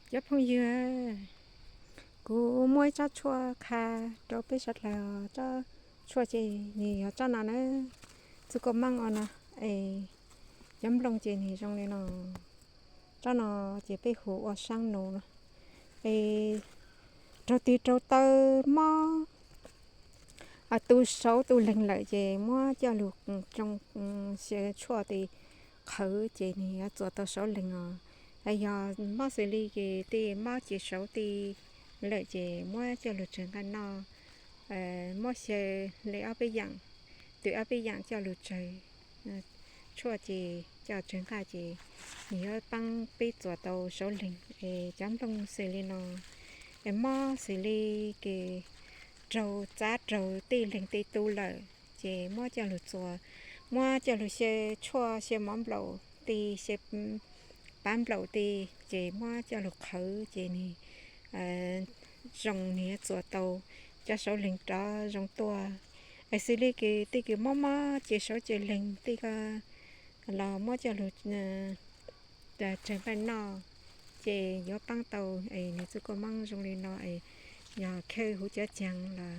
Cov phooj ywg, kuv muaj ib tsob tshuaj qha rau peb sawv daws. Tsob tshuaj ces nws yog tsob no na, txuj koj meeb os no. Es cov nplooj ces nws zoo li no. Tsob no ces peb hu ua saab nus no. Es raug tig raug taw mob tu saud tu leeg lawm ces muab coj lug tsoo xyaw tshuaj tes qhawv ces nws yuav txuas tau saud leeg os. Yog mob xws li ces tej mob ces saud tej lawm ces muab coj lug tsawg nqaij noj, muab xyaw li ob peb yaam, tws ob peb yaam coj lug tsawg tshuaj ces coj tsawg nqaij ces nws yuav paab peb txuas tau saud leeg. Es cov nplooj xws li no, es mob xws li ces raug txav raug tej leeg tej tu lawm ces muab coj lug txuas, muab coj lug xyaw tshuaj xyaw mov nplaum tej, xyaw pav nplaum tej ces muab coj lug qhawv ces nws zoo, nws yuav txuas tau cov saud leeg rov zoo tuaj. Es xws li kws tej kws mob mob ces saud ces leeg tej ko los muab coj lug tsawg nqaij noj ces yuav paab tau es nws txuj koj meeb zoo li no. Es yog khaws huv cov caag los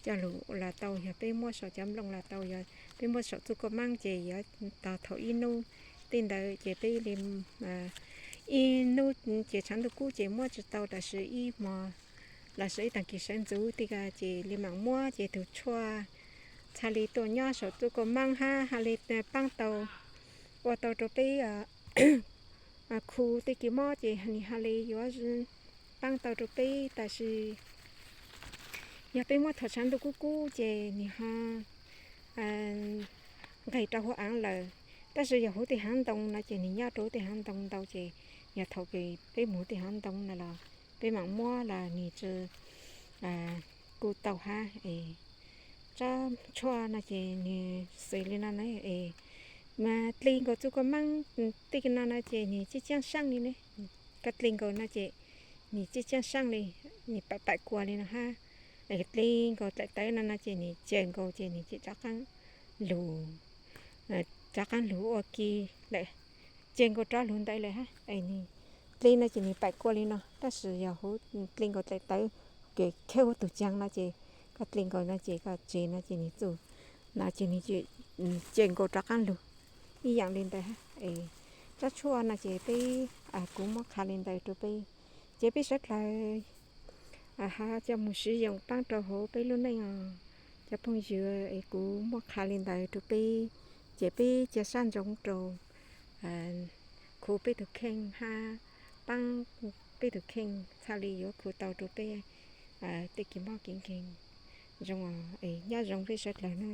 coj lug los tau, yog peb muab saum cov nplooj los tau, yog peb muab saum txuj koj meeb ces yuav tog thaum ib nub tej ntawd ces peb li ib nub ces tshav ntuj kub ces muab tsi tau, tab sis ib hmo los sis ib taag kis sawv ntxuv tej ko ces li maam muab ces tug tshuaj txhaj li tuaj nyob saum txuj koj meeb hab ha li paab tau ua tau rau peb khu tej kis mob ces nws ha li yuav paab tau rau peb. Tab sis yog peb muab thaum tshav ntuj kub kub ces nws ho nqis rau huv aav lawm. Tab sis yog huv tej haav ntoo no ces nws nyob rau huv tej haav ntoo ntau ces yog thaum kws peb mus tej haav ntoo no los peb maam muab los nws tsi kuj tau hab. Es tsob tshuaj no ces nws xws li no na. Es mas dli nkaus txuj koj meeb tej no no ces nws tsi txhiaj saab li ne. Koj dli nkaus no ces nws tsi txhiaj saab li, nws paim paim kua li no hab. Dli nkaus dlaim tawv no no ces nws ceg nkaus ces nws ceg rov qaab lug, rov qaab lug ua ke lawm, ceg nkaus rov lug ntawd lawm hab. Es nws dli no ces nws paim kua li no, tab sis yog huv dli nkaus dlaim tawv, kws khaws huv tug caag no ces koj dli nkaus no ces koj tseg no ces nws txuj no ces nws ceg nkaus rov qaab lug ib yaam li ntawd hab. Es tsob tshuaj no ces peb, kuv muab qha li ntawd rau peb, ces peb sawv dlawg ha coj mus siv yoos paab rau huv peb lub neej os. Cov phooj ywg, es kuv muab qha li ntawd rau peb, ces peb cia sab ntsoov rau khu peb tug kheej hab paab peb tug kheej txhaj li yuav khu tau rau peb tej kis mob kev nkeeg. Zoo, es nyob zoo peb sawv dlawg na.